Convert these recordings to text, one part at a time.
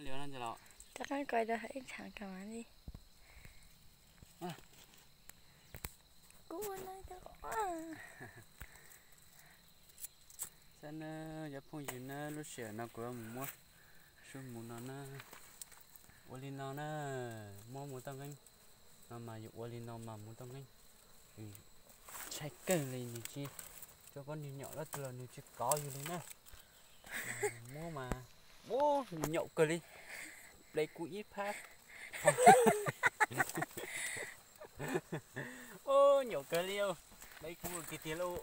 Li no los? Rov qab koi rau ib ntshav kam li. Kuv ua no rau. Saib nawb cov phooj ywg nawb, lub sij hawm no kuv yuav mus muab sub mus no na. Ua li no na, muab mus toj nqeeb no mas yus ua li no mas mus toj nqeeb. Ntshai kawg li, nws tsis, tso koj niag nyaum dab tsi los nws tsis kov yus li na. Muab mas, ub, nyaum kawg li, plev kuv ib phab. Ub, nyaum kawg li, plev kuv tiag tiag lauj.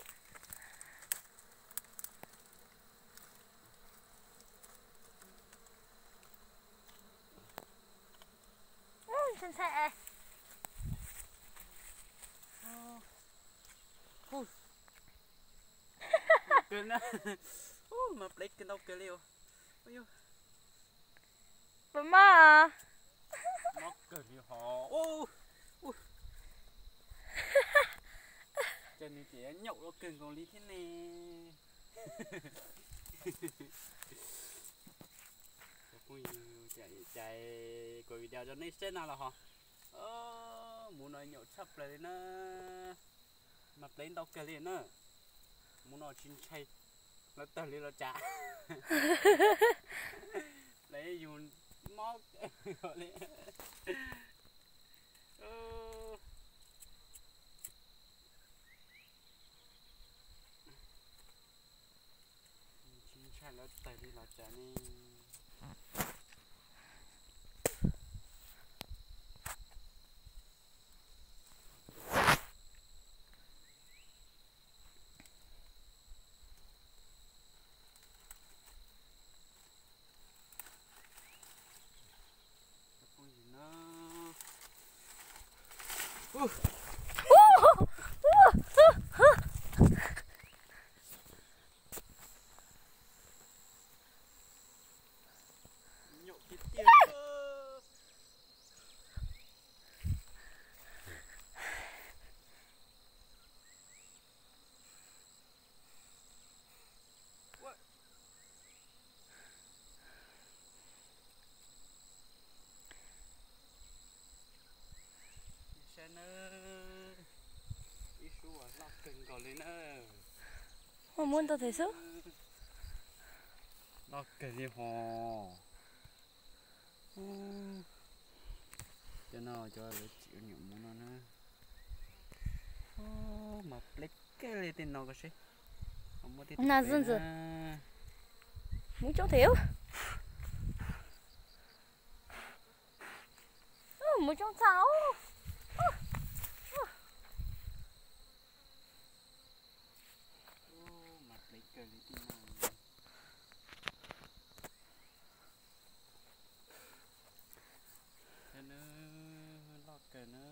Kawg na, ub, mas plev kawg ntau kawg li os. Puas mob? Mob kawg li hos. Ces nws ces nyaum los kawg nkaus li thiab ne. Cov phooj ywg, cais kuv video rau nej saib no los hos. Mus no nyaum tshaj plaws li na. Mas plev ntau kawg li na. Mus no tsis ntshai lawv tawg li los cas. Plev yus mob li. Tsis ntshai lawv tawg li los cas ne. Nyuam tiag tiag. Saib nawb, ib sub uas loj kawg nkaus li na. Muaj muab ntau tes xwb. Loj kawg li hos. Cov no cov lawv tsim nyuam mus no na. Mas pleb kawg li tej no ko seb. Muaj tej na, mus coob tes. Mus coob txaj. Mas pleb kawg li tej no. Loj kawg na.